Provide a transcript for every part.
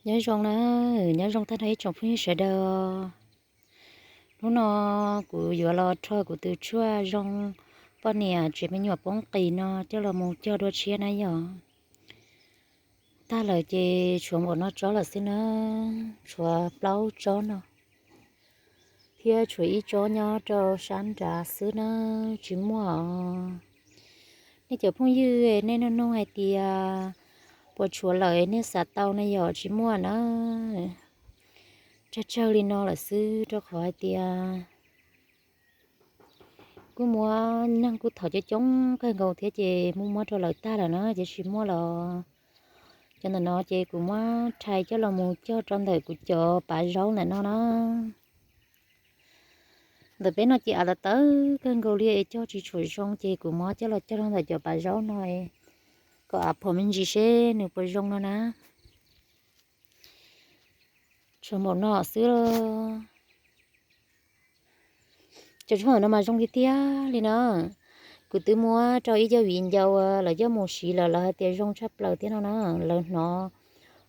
Nyob zoo na, nyob zoo tag nrho ib tsoom phooj ywg sawv daws. Hnub no kuv yuav los rho kuv tus tshuaj zoo poj niam tsev me nyuam poob qis no coj los mus cog dua tshiab na yom. Tag lawm ces tshuav npaum no tsob lawm xwb na, tshuav plaub tsob no, thiab tshuav ib tsob nyob rau sab nrad xwb na, tsis muaj os. Nej cov phooj ywg nej nug nug hais tias puas tshuav lawm nej xav tau na yom, tsis muaj na. Tsawg tsawg li no lawm xwb rau qhov hais tias kuj muab neeg kuj thov coob coob kawg nkaus thiab ces muab muab rau lawv tag lawm na ces tsis muaj los. Cov ntawm no ces kuv muab rhais coj los mus cog rau ntawm kuv cov pav zaub ntawm no na. Ntawm peb no ces av tawv tawv kawg nkaus li es cog tsis tshua zoo ces kuv muab coj los cog rau ntawm cov pav zaub no kom av phom me ntsis seb nws puas zoo no na. Tshuav npaum no xwb. Cov tshuaj no mas zoo tiag tiag li na. Kuv twb muab rau ib co viv ncaus lawv coj mus siv lawm lawv hais tias zoo tshaj plaws thiab no na. Lawv hnov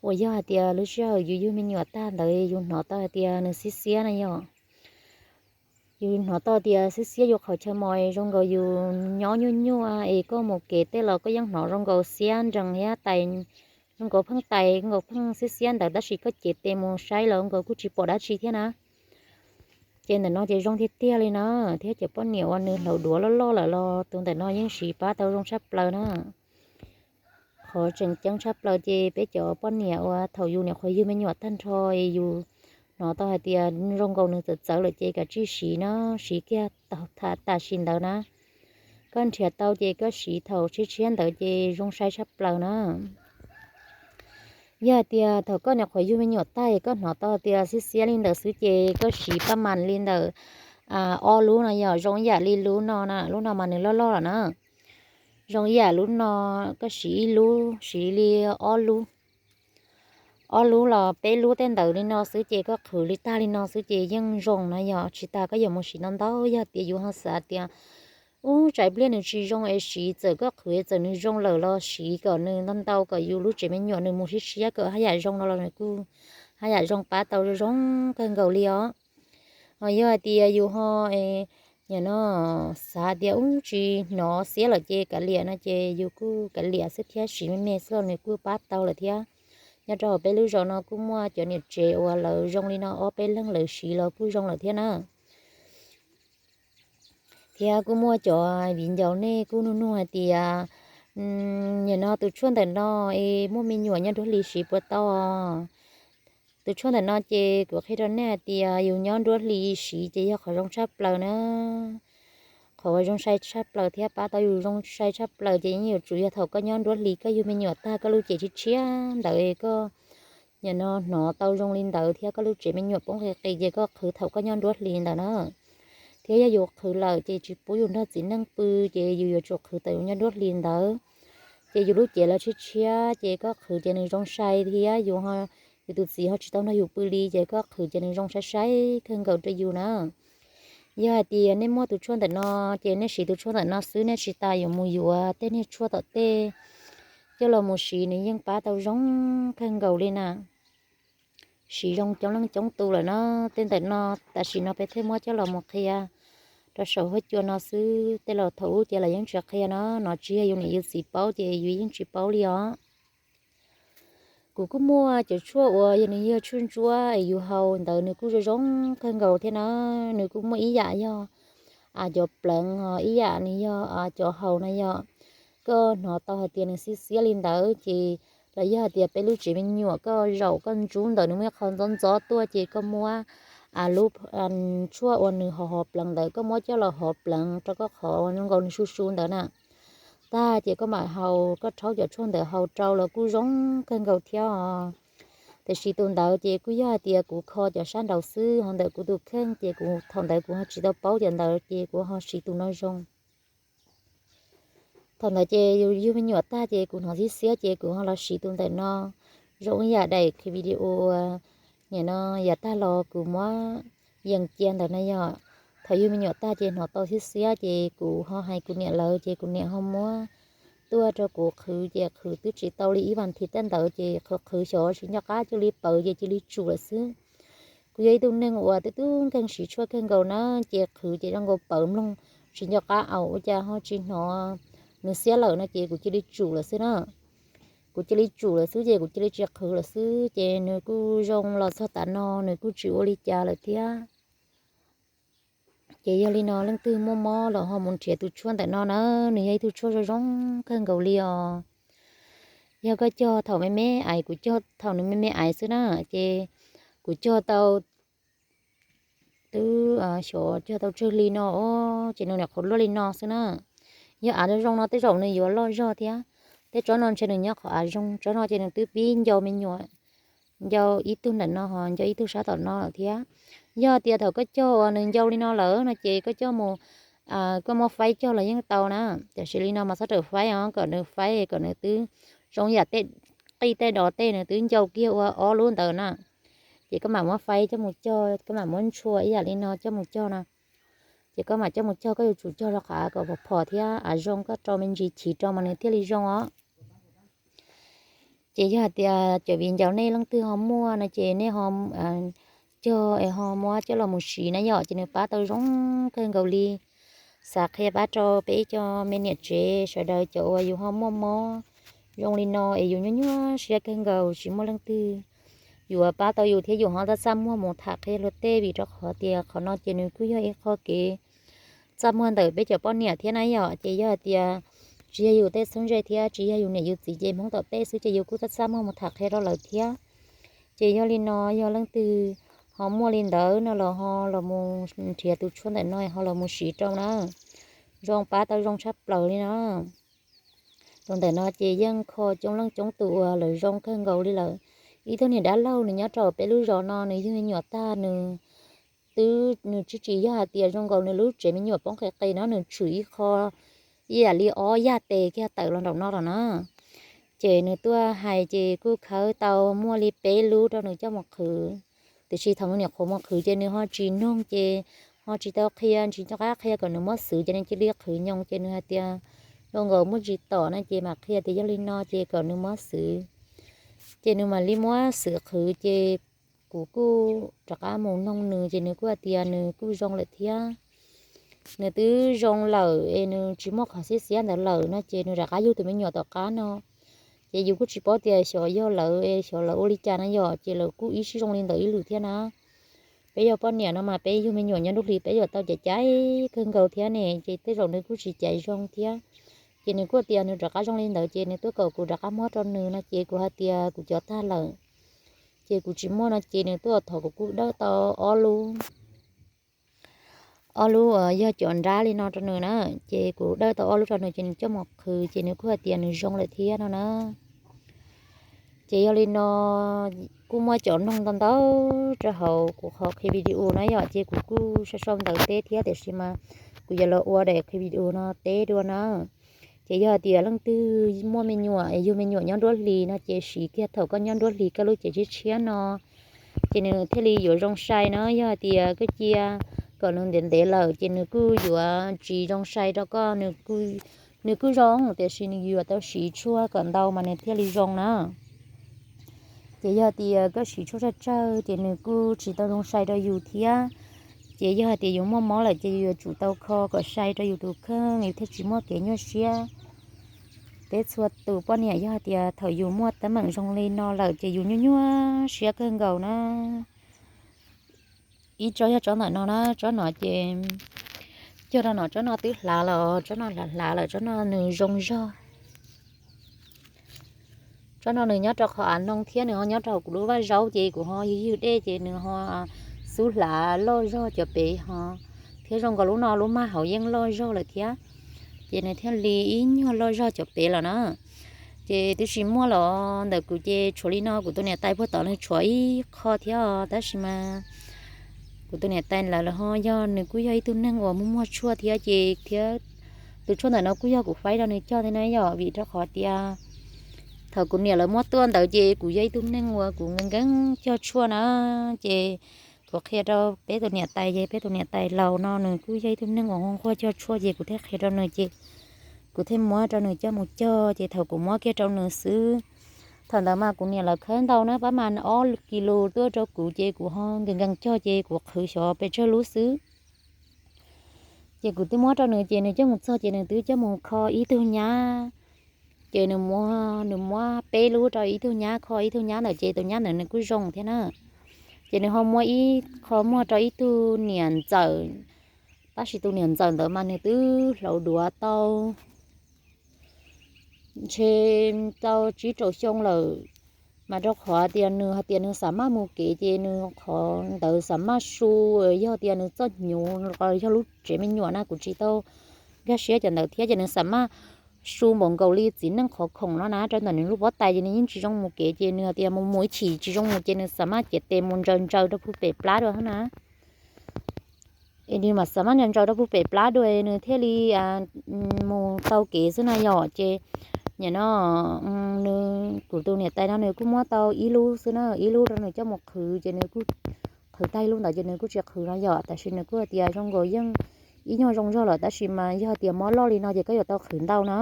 uas yog hais tias lub sij hawm yus yug me nyuam tag ntawd yus hnov tau hais tias nws xiab xiab na yom. Yus hnov tau tias xiab xiab yus qhov chaw mos zoo nkaus yus nyob nyuaj nyuaj es koj mus kev tej los koj yeej hnov zoo nkaus xiab nrees thiab tais, zoo nkaus pheej tais, zoo nkaus pheej xiab xiab ntawd tab sis koj cev tes mus saib los nkaus kuj tsis pom dab tsi thiab na. Ces ntawm no ces zoo tiag tiag li na, thiab cov poj niam uas nws hlaus duav loj loj lawm los tus ntawm no yeej siv pab tau zoo tshaj plaws na. Qhov tseem ceeb tshaj plaws ces peb cov poj niam uas thaum yus nyuam qhuav yug me nyuam tag nrho, yus hnov tau hais tias zoo nkaus nws txawv txawv lawm ces kav tsij siv na, siv kiag tau tam sim ntawd na. Koj nrhiav tau ces koj siv thaum tshiab tshiab ntawd ces zoo sai tshaj plaws na. Yog hais tias thaum koj nyuam qhuav yug me nyuam tag koj hnov tau tias xiab xiab li ntawd xwb ces koj siv paj mas li ntawm ob lub no yog zoo ib yam li lub no na, lub no mas nws loj loj lawm na. Zoo ib yam lub no, koj siv ib lub, siv li ob lub, ob lub los peb lub tej ntawd li no xwb ces koj qhwv li tag li no xwb ces yeej zoo na yom. Tsis tas koj yuav mus siv ntau ntau, yog tias yus ho xav tias ub tsam pliag nws tsis zoo es siv, txawm koj qhwv txawm nws zoo lawm los siv kom nws ntau ntau kom yus lub tsev me nyuam nws mus siab siab kom haj yam zoo no los nws kuj haj yam zoo pab tau zoo kawg nkaus li os. Ho yog hais tias yus ho, nim no xav tias ub tsis hnov xiab lawm ces kav liam no ces yus kuj kav liam xwb thiab, siv me me xwb los nws kuj pab tau lawm thiab. Nyob rau hauv peb lub zos no kuj muaj cov niam tsev uas lawv zoo li no ob peb leeg lawv siv los kuj zoo lawm thiab na. Thiab kuj muaj cov viv ncaus nej kuj nug nug hais tias, nim no tus tshuaj ntawm no es muaj me nyuam nyob nruab hlis siv puas tau? Tus tshuaj ntawm no ces kuv qhia rau nej hais tias yus nyob nruab hlis siv ces yog qhov zoo tshaj plaws na. Qhov uas zoo sai tshaj plaws thiab pab tau yus zoo sai tshaj plaws ces yeej yuav tsum yog thaum koj nyob nruab hlis koj yug me nyuam tag koj lub cev tshiab tshiab ntawd koj nim no hnov tau zoo li ntawd thiab koj lub tsev me nyuam poob qis qis ces koj qhwv thaum koj nyob nruab hlis ntawd na. Thiab yog yus qhwv lawm ces tsis pub yus nrog txiv neej pw, ces yus yuav tsum qhwv thaum yus nyob nruab hlis ntawd. Ces yus lub cev los tshiab tshiab ces koj qhwv ces nws zoo sai thiab yus, yus tus txiv ho tsis tau nrog yus pw li ces koj qhwv ces nws zoo sai sai kawg nkaus rau yus na. Yog hais tias nej muaj tus tshuaj ntawm no ces nej siv tus tshuaj ntawm no xwb, nej tsis tas yuav mus yuav tej niag tshuaj tom tej coj los mus siv nws yeej pab tau zoo kawg nkaus li na. Siv zoo coob leej coob tus lawm na. Tej ntawm no tam sim no peb thiaj muab coj los mus qhia rau saum huab cua no xwb, tej los thaum ub ces lawv yeej tsis qhia no, no tsis yog yus niam yus txiv paub ces yus yeej tsis paub li os. Kuv kuj muaj cov tshuaj uas yog nws yog tshuaj ntsuab es yus haus ntawd nws kuj zoo zoo kawg nkaus thiab na. Nws kuj muaj ib yam yog cov pleev, ho ib yam nws yog cov haus na yom. Koj hnov tau hais tias nws xiab xiab li ntawd ces los yog hais tias peb lub tsev me nyuam koj zaum koj ntsub ntawd nws muaj ib qho ntxob ntxob tuaj ces koj muab lub tshuaj uas nws hov hov pleev ntawd koj muab coj los hov pleev rau koj qhov zoo nkaus nws su su ntawd na. Tag ces koj mam haus, koj rhaub cov tshuaj ntawd haus rau los kuj zoo kawg nkaus thiab os. Tiam sis tus ntawd ces kuj yog hais tias kuv kho cov sab nraud xwb, ho ntawm kuv tus kheej ces kuv thaum ntawd kuv ho tsis tau paub cov ntawd ces kuv ho siv tus no zoo. Thaum ntawd ces yus yug me nyuam tag ces kuv hnov xiab xiab ces kuv ho los siv tus ntawm no. Zoo ib yam daim video nim no yav tag los kuv muab yees cia ntawd na yom. Thaum yug me nyuam tag ces hnov tau xiab xiab ces kuv ho hais kuv niam lawv ces kuv niam ho muab tuaj rau kuv qhwv ces qhwv twb tsis tau li ib vas thiv tej ntawd ces qhwv qhwv xyov tsis nco qab cia li pawv ces cia li tsum lawm xwb. Kuv yog ib tug neeg uas twb tub nkeeg siv tshuaj kawg nkaus na, ces qhwv ces zoo nkaus pawv mloog tsis nco qab, ua cas ho tsis hnov nws xiab lawm no ces kuv cia li tsum lawm xwb na. Kuv cia li tsum lawm xwb ces kuv cia li tsis qhwv lawm xwb ces nws kuj zoo los txog tav no nws kuj tsis ua li cas lawm thiab. Ces yog li no leej twg muaj mob los ho mus nrhiav tus tshuaj ntawm no na, nws yog ib tug tshuaj zoo zoo kawg nkaus li os. Yog koj cog thaum me me aiv, kuv cog thaum nws me me aiv xwb na, ces kuv cog tau, twb xyov cog tau tsawg hli no os, ces nws nyuam qhuav luaj li no xwb na. Yog av zoo zoo no tej zaum nws yuav loj zog thiab. Tej tsob no ntshe nws nyob qhov av zoo, tsob no ces nws twb pib ncau me nyuam, ncau ib tug ntawm no ho ncau ib tug sab tom no lawm thiab. Yog tias thaum koj cog uas nws ncau li no lawm no ces koj coj mus, koj muab faib cog los yeej tau na. Tiam sis li no mas txhob rawm faib os, kom nws faib kom nws twb zoo yam tej qij tej dos tej nws twb ncau kiag ua ob lub ntawd na. Ces koj mam muab faib coj mus cog, koj mam muab ntshua ib yam li no coj mus cog no. Ces koj mam coj mus cog, koj yuav tsum cog rau qhov av kom phom phom thiab av zoo, koj rau me ntsis chiv rau mas nws thiaj li zoo os. Ces yog hais tias cov viv ncaus nej leej twg ho muaj no ces nej ho cog es ho muab coj los mus siv na yom, ces nws pab tau zoo kawg nkaus li. Xav qhia pab rau peb ib co me niam tsev sawv daws cov uas yus ho muaj mob zoo li no es yus nyuaj nyuaj siab kawg nkaus tsis muaj leej twg yuav pab tau yus thiab yus ho txaj txaj muag mus tham qhia luag tej, vim rau qhov tias qhov no ces nws kuj yog ib qho kev txaj muag ntawm peb cov poj niam thiab na yom. Ces yog hais tias tsis yog yus tej txheeb ze thiab tsis yog yus niam yus txiv ces Hmoob tom peb xwb ces yus kuj txaj txaj muag mus tham qhia rau lawv thiab. Ces yog li no yog leej twg ho muaj li ntawd no los ho los mus nrhiav tus tshuaj ntawm no ho los mus siv rau na, zoo pab tau zoo tshaj plaws li na. Tus ntawm no ces yeej kho coob leej coob tus uas lawv zoo kawg nkaus li lawm. Ib tug niam dab laug nws nyob rau peb lub zos no nws yug me nyuam tag nws twb, nws tsis, tsis yog hais tias zoo nkaus nws lub tsev me nyuam poob qis qis no, nws tshwm ib qho ib yam li ob yaj tes kiag tawm los nraum no los na. Ces nws tuaj hais ces kuj khawb tau muaj li peb lub rau nws coj mus qhwv. Tiam sis thaum nws nyuam qhuav mus qhwv ces nws ho tsis noog ces ho tsis tau qhia, tsis nco qab qhia kom nws muab xwv ces nws cia li qhwv nyoos ces nws hais tias zoo nkaus muaj tsis tom no ces mam qhia tias yog li no ces kom nws muab xwv. Ces nws mam li muab xwv qhwv ces kuv kuj rov qab mus noog nws ces nws kuj hais tias nws kuj zoo lawm thiab. Nws twb zoo lawm es nws tsis muaj qhov xiab xiab ntawd lawm no ces nws rov qab yug tus me nyuam tom qab no. Ces yus kuj tsis paub tias xyov yog lawv es xyov lawv ua li cas no yom, ces lawv kuj ib sij zoo li ntawd ib lwm thiab na. Peb yog poj niam no mas peb yug me nyuam nyob nruab hlis peb yuav tau caiv caiv kawg nkaus thiab ne, ces tej zaum nws kuj tsis caiv zoo thiab. Ces nws kuj tias nws rov qab zoo li ntawd ces nws tuaj kom kuv rov qab muab rau nws no ces kuv hais tias kuv cov tag lawm, ces kuv tsis muaj no ces nws tuaj thov kuv kuj dawb tau ob lub, ob lub uas yog cov nrab li no rau nws na. Ces kuv dawb tau ob lub rau nws ces nws coj mus qhwv ces nws kuj hais tias nws zoo lawm thiab no na. Ces yog li no kuj muaj cov noog ntau ntau rau hauv kuv qhov qhia video no yom, ces kuv kuj sau sau ntawv teb thiab tiam sis mas kuv yuav los ua daim qhia video no teb dua na. Ces yog hais tias leej twg muaj me nyuam es yug me nyuam nyob nruab hlis no ces siv kiag thaum koj nyob nruab hlis koj lub cev tshiab tshiab no ces nws thiaj li yuav zoo sai na. Yog hais tias koj cia kom nws ntev ntev lawm ces nws kuj yuav tsis zoo sai rau koj. Nws kuj zoo tiam sis nws yuav tau siv tshuaj kom ntau mas nws thiaj li zoo na. Ces yog tias koj siv tshuaj tsawg tsawg ces nws kuj tsis tau zoo sai rau yus thiab. Ces yog hais tias yus muaj mob lawm ces yus yuav tsum tau kho kom sai rau yus tus kheej, yus thiaj tsis muaj kev nyuaj siab. Peb txhua tus poj niam yog hais tias thaum yus muaj teeb meem zoo li no lawm ces yus nyuaj nyuaj siab kawg nkaus na. Ib tsob yog tsob ntawm no na, tsob no ces cog rau no, tsob no twb hlav lawm, tsob no hlav hlav lawm, tsob no nws zoo zog. Tsob no nws nyob rau qhov av noo thiab nws ho nyob rau kuv lub vaj zaub ces kuv ho ywg ywg dej ces nws ho xub hlav loj zog cov pem ho, thiab zoo nkaus lub no lub maj hauv yeej loj zog lawm thiab, ces nws thiaj li ib nyuag loj zog cov pem lawm na. Ces twb tsis muaj los ntawm kuv ces tshuav li no, kuv tus niam tais puag tod nws tshuav ib qho thiab os, tab sis mas kuv tus niam tais lawv los ho yog nws kuj yog ib tug neeg uas muaj muaj tshuaj thiab ces thiab tus tshuaj ntawm no kuj yog kuv faib rau nws cog thiab na yom, vim rau qhov tias thaum kuv niam lawv muab tuaj ntawd ces kuv yog ib tug neeg uas kuv nkees nkees cog tshuaj na, ces kuv qhia rau peb tus niam tais ces peb tus niam tais laus no nws kuj yog ib tug neeg uas nquag nquag cog tshuaj ces kuv thiaj qhia rau nws ces Kuv thiaj muab rau nws coj mus cog, ces thaum kuv muab kiag rau nws xwb, thaum ntawd mas kuv niam lawv khawb ntau na, pab mas ob kis lus tuaj rau kuv, ces kuv ho nkees nkees cog, ces kuv qhwv xyov pes tsawg lub xwb. Ces kuv twb muab rau nws, ces nws coj mus txog, ces nws twb coj mus kho ib tug nyab. Ces nws muab, nws muab peb lub rau ib tug nyab, kho ib tug nyab ntawd, ces tus nyab ntawd nws kuj zoo thiab na. Ces nws ho muab ib qho muag rau ib tug niam ntxawm, tab sis tus niam ntxawm ntawd mas nws twb hlauv duav tau ntshe tau tsib rau xyoo lawm, mas rau qhov tias nws hais tias nws xam maj mus kev, ces nws qhov ntawd xam maj su, yog tias nws txoj hnyuv los yog lub tsev me nyuam na, kuv tsis tau nkag siab cov ntawd thiab, ces nws xam maj su npaum nkaus li txiv neej qhov khoom no na, rau ntawm nws lub pob tais, ces nws yeej tsis zoo mus kev, ces nws hais tias mus mus ib chim tsis zoo mus, ces nws xam maj ciav tes mus ntsaws ntsaws rau puag pem plab dua na. Es nws mam xam maj ntsaws ntsaws rau puag pem plab dua, nws thiaj li mus tau kev xwb na yom. Ces nim no nws, kuv tus niam tais no nws kuj muab tau ib lub xwb na, ib lub rau nws coj mus qhwv, ces nws kuj qhwv tag ib lub ntawd, ces nws kuj tsis qhwv no yom. Tab sis nws kuj hais tias zoo nkaus yeej ib nyuag zoo zog lawm, tab sis mas yog tias mob loj li no ces koj yuav tau qhwv ntau na.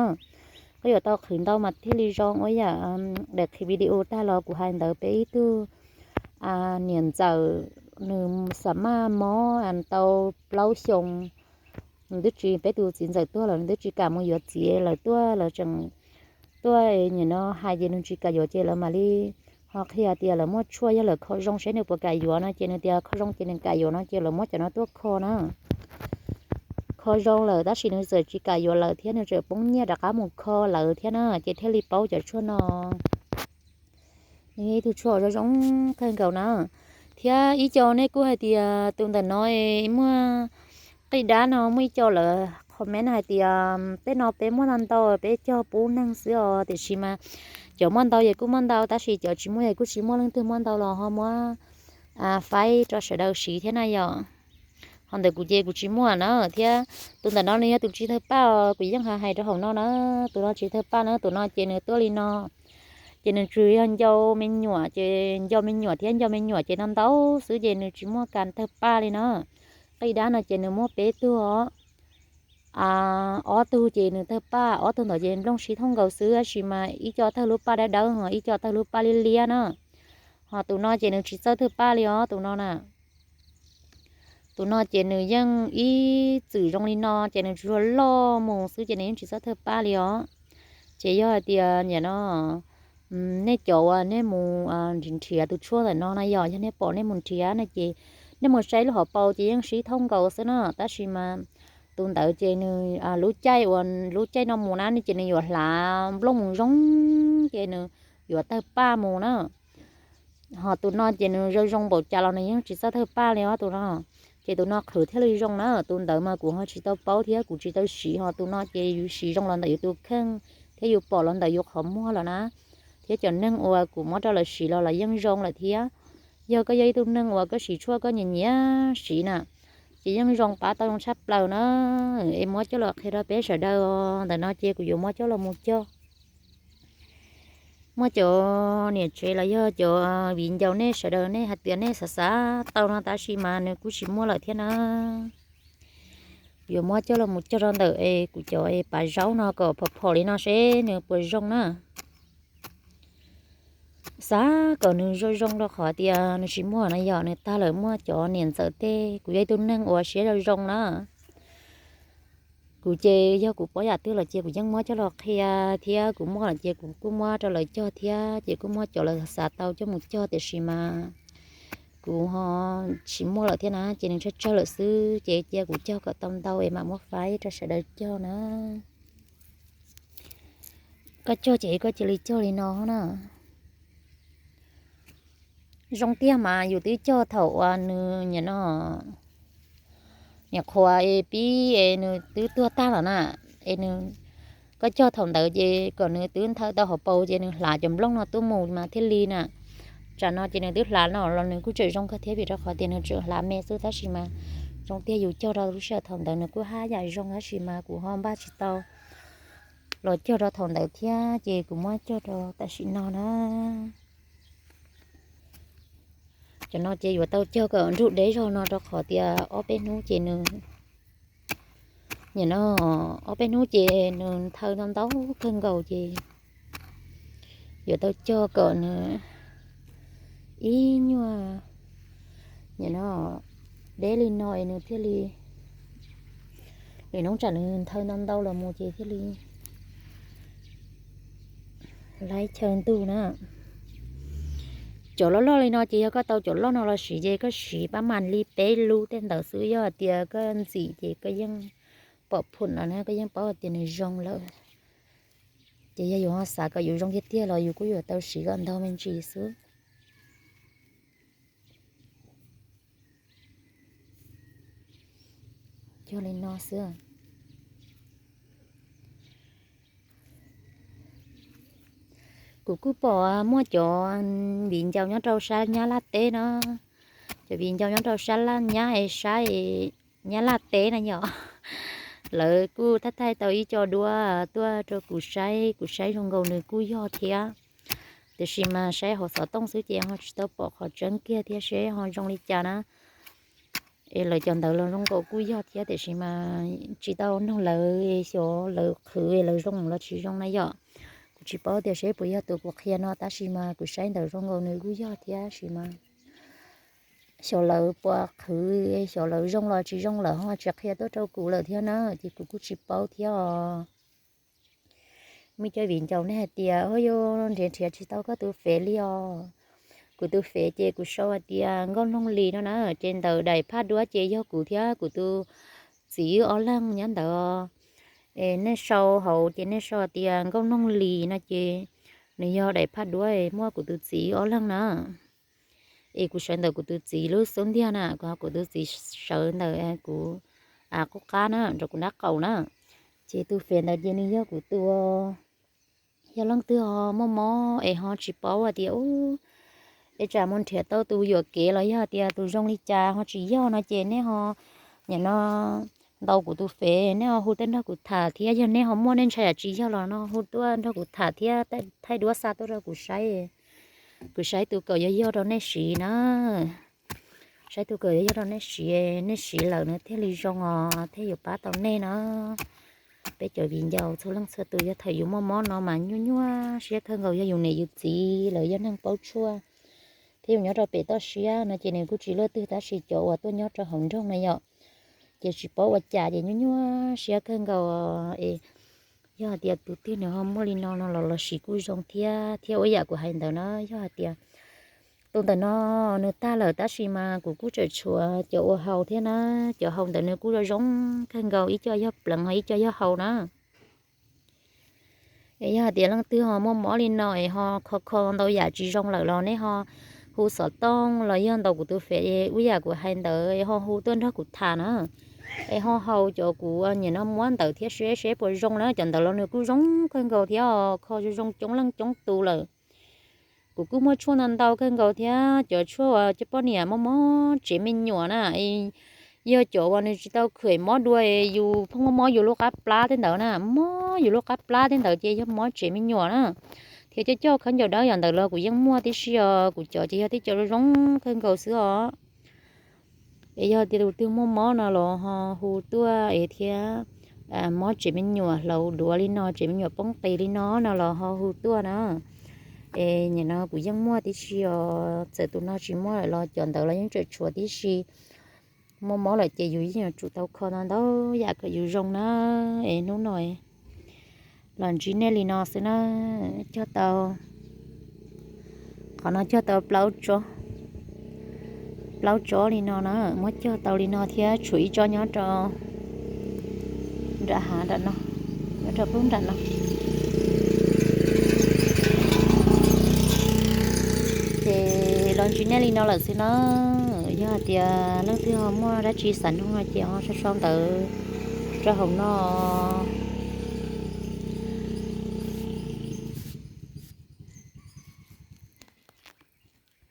Koj yuav tau qhwv ntau mas thiaj li zoo. Ua yam daim qhib video tag los kuv hais ntawd, peb ib tug niam ntxawm, nws xam maj mob tau plaub xyoo, nws twb tsis, peb tus txiv ntxawm tuag lawm, nws twb tsis kam mus yuav txiv, lawv tuaj, lawv tseem tuaj nim no hais, ces nws tsis kam yuav, ces lawv mam li ho qhia tias lawv muaj tshuaj, yog lawv kho zoo seb nws puas kam yuav no, ces nws tias kho zoo ces nws kam yuav no, ces lawv muab cov no tuaj kho na. Kho zoo lawm tab sis nws txawm tsis kam yuav lawv thiab, nws txawm poob nyiaj rov qab mus kho lawv thiab na, ces thiaj li paub cov tshuaj no. Nws yog ib tug tshuaj zoo zoo kawg nkaus na. Thiab ib co nej kuj hais tias tus ntawm no muaj qij dab no, muaj ib co lawv comment hais tias tej no peb muaj ntau ntau, peb cog pub neeg xwb os, tiam sis mas cov muaj ntau ces kuj muaj ntau, tab sis cov tsis muaj ces kuj tsis muaj, leej twg muaj ntau los ho muab faib rau sawv daws siv thiab na yom. Ho ntawm kuv ces kuv tsis muaj na. Thiab tus ntawm no nws yog tus tsis tawg paj os, kuv yeej hais hais rau hauv no na, tus no tsis tawg paj na, tus no ces nws tuaj li no. Ces nws tsuas yog ncau me nyuam, ces ncau me nyuam thiab ncau me nyuam ces ntau ntau xwb, ces nws tsis muaj kas tawg paj li na. Qij dab no ces nws muaj peb tug os. Ob tug ces nws tawg paj, ob tug ntawd ces nplooj sib thooj nkaus xwb, tab sis mas ib co tawg lub paj dawb dawb, ho ib co tawg lub paj liab liab na. Ho tus no ces nws tsis txawj tawg paj li os, tus no na. Tus no ces nws yeej ib txwm zoo li no, ces nws tsuas loj mus xwb, ces nws yeej tsis txawj tawg paj li os. Ces yog hais tias nim no nej cov uas nej mus nrhiav tus tshuaj ntawm no na yom, yog nej pom nej mus nrhiav no ces nej mus saib lub hauv paus ces yeej sib thooj nkaus xwb na, tab sis mas tus ntawd ces nws lub caij uas lub caij no mus na ces nws yuav hlav nplooj mus zoo, ces nws yuav tawg paj mus na. Ho tus no ces nws zoo zoo npaum cas los nws yeej tsis txawj tawg paj li os tus no. Ces tus no qhwv thiaj li zoo na, tus ntawd mas kuv ho tsis tau paub thiab kuv tsis tau siv, ho tus no ces yus siv zoo los ntawm yus tus kheej thiab yus pom los ntawm yus qhov muag lawm na. Thiab cov neeg uas kuv muab rau lawv siv los los yeej zoo lawm thiab. Yog koj yog ib tug neeg uas koj siv tshuaj koj nyiam nyiam siv na, ces yeej zoo pab tau zoo tshaj plaws na. Es muab coj los qhia rau peb sawv daws os, ntawm no ces kuv yuav muab coj los mus cog. Muaj cov niam tsev los yog cov viv ncaus nej sawv daws nej hais tias nej xav xav tau no tab sis mas nws kuj tsis muaj lawm thiab na. Kuv yuav muab coj los mus cog rau ntawm es kuv cov es pav zaub no kom phom phom li no seb nws puas zoo na. Xav kom nws zoo zoo rau qhov tias nws tsis muaj na yom, nws tag lawm muaj cov niam ntxawm tej. Kuv yog ib tug neeg uas siab zoo zoo na. Kuv ces yog kuv paub yam twg lawm ces kuv yeej muab coj los qhia thiab, kuv muaj lawm ces kuv kuj muab rau lawv cog thiab, ces kuj muaj cov lawv xav tau coj mus cog tiam sis mas kuv ho tsis muaj lawm thiab na, ces nws tsawg tsawg lawm xwb, ces cia kuv cog kom tau ntau es mam muab faib rau sawv daws cog na. Koj cog ces koj cia li cog li no na. Zoo tiag mas yus twb cog thaum uas nws nim no, niam qhuav es pib es nws twb tuag tag lawm na. Es nws, koj cog thaum ntawd ces kom nws twb nthawv tau hauv paus ces nws hlav cov nplooj no tuaj mus mas thiaj li na. Tsam no ces nws twb hlav no los nws kuj tseem zoo kawg thiab vim rau qhov tias nws tseem hlav me xwb, tab sis mas zoo tiag yus cog rau lub sij hawm thaum ntawd nws kuj haj yam zoo tab sis mas kuv ho npaj tsis tau los cog rau thaum ntawd thiab ces kuv muab cog rau tam sim no na. Cov no ces yuav tau cog kom nrug deb zog no rau qhov tias ob peb hnub ces nws Nim no ob peb hnub ces nws nthaw ntau ntau kawg nkaus ces yuav tau cog kom nws ib nyuag nim no deb li no es nws thiaj li, lwm hnub tsam nws nthaw ntau ntau los mus ces thiaj li laib chaw ntug na. Cov loj loj li no ces yog koj tau cov loj no los siv ces koj siv pab mas li peb lub tej ntawd xwb, yog hais tias koj ntxim ces koj yeej pom phum no na, koj yeej paub hais tias nws zoo lawm. Ces yog yus ho xav kom yus zoo tiag tiag los yus kuj yuav tau siv kom ntau me ntsis xwb. Cog li no xwb. Kuv kuj pom muaj cov viv ncaus nyob rau sab Nyab Laj teb no, cov viv ncaus nyob rau sab Laj Nyab es sab Nyab Laj teb na yom, lawv kuj thaij thaij tau ib co duab tuaj rau kuv saib, kuv saib zoo nkaus nws kuj yog thiab. Tiam sis mas saib hauv xov tooj xwb ces ho tsis tau pom qhov tseeb kiag thiab seb ho zoo li cas na. Es lawv cov ntawd los zoo nkaus kuj yog thiab, tiam sis mas tsis tau noog lawv xyov lawv qhwv lawv zoo los tsis zoo na yom. Kuv tsis paub tias seb puas yog tus kuv qhia no, tab sis mas kuv saib ntawd zoo nkaus nws kuj yog thiab, tab sis mas xyov lawv puas qhwv, xyov lawv zoo los tsis zoo lawm ho tsis qhia tuaj rau kuv lawm thiab na, ces kuv kuj tsis paub thiab os. Muaj cov viv ncaus nej hais tias, o, yuav nrhiav nrhiav tsis tau koj tus fev li os. Kuv tus fev ces kuv sau hais tias Nkauj Noog Lis no na, ces ntawm daim phaj duab ces yog kuv thiab kuv tus txiv wb ob leeg nyob ntawd. Es nej sau hauv ces nej sau hais tias Nkauj Noog Lis no ces nws yog daim phaj duab muaj kuv tus txiv wb ob leeg na. Es kuv sawv ntawm kuv tus txiv lub xub ntiag na, kuv tus txiv sawv ntawm kuv qub qab na, rau kuv nraub qaum na. Ces tus fev ntawd ces nws yog kuv tus, yog leej twg ho muaj mob es ho tsis paub hais tias, u, es tsam mus nrhiav tau tus yuam kev los yog hais tias tus zoo li cas ho tsis yog no ces nej ho, nim no ntaus kuv tus fev, nej ho hu tuaj nrog kuv tham thiab, yog nej ho muaj nej ntshai yam tsis yog los no hu tuaj nrog kuv tham thiab thaij duab xa tuaj rau kuv saib. Kuv saib tus kom yog yog rau nej siv na. Saib tus kom yog yog rau nej siv, nej siv lawm na thiaj li zoo os, thiaj yuav pab tau nej na. Peb cov viv ncaus txhua leej txhua tus yog thaum yus muaj mob no mas nyuaj nyuaj siab kawg nkaus, yog yus niam yus txiv lawv yog neeg paub tshuaj thiab yus nyob rau pem toj siab no ces nws kuj tsis luaj twg, tab sis cov uas tuaj nyob rau hauv nroog na yom, ces tsis paub ua cas ces nyuaj nyuaj siab kawg nkaus es yog hais tias tus twg nws ho muaj li no no los los siv kuj zoo thiab, thiab ua yam kuv hais ntawd na, yog hais tias tus ntawm no nws tag lawm tab sis mas kuv kuj tseem tshuav cov ua haus thiab na, cov haus ntawd nws kuj zoo zoo kawg nkaus, ib co yog pleev ho ib co yog haus na. Es yog hais tias leej twg ho muaj mob li no es ho kho kho ntau yam tsis zoo lawm los nej ho hu xov tooj los yog ntaus kuv tus fev, ua yam kuv hais ntawd ho hu tuaj nrog kuv tham na. Es ho haus cov kuv nim no muab ntawd thiab seb seb puas zoo na, cov ntawd los nws kuj zoo kawg nkaus thiab, kho zoo zoo coob leej coob tus lawm. Kuv kuj muaj tshuaj ntau ntau kawg nkaus thiab, cov tshuaj uas cov poj niam mob mob tsev me nyuam na, yog cov uas nws tsis tau khuam mob dua, yus pheej mob mob yus lub qab plab tej ntawd na, mob yus lub qab plab tej ntawd ces yog mob tsev me nyuam na. Thiab coj coj khaub ncaws dawb yam ntawd los kuv yeej muaj tib si os, kuv cov ces yog tib co zoo zoo kawg nkaus xwb os. Es yog tias tus twg muaj mob no los ho hu tuaj es thiab, mob tsev me nyuam hlauv duav li no, tsev me nyuam poob qis li no no los ho hu tuaj na. Es nim no kuv yeej muaj tib si os, txawm tus no tsis muaj lawm los cov ntawd los yeej tseem tshuav tib si. Muaj mob lawm ces yus yeej yuav tsum tau kho ntau ntau yam kom yus zoo na. Es hnub no los ntsib nej li no xwb na, cog tau, qhov no cog tau plaub tsob, plaub tsob li no na, muab cog tau li no thiab tshuav ib tsob nyob rau nram hav nram no, nyob rau pub nram no. Ces los ntsib nej li no lawm xwb na. Yog hais tias leej twg ho muaj dab tsi xav nug no ces ho sau sau ntawv rau hauv no.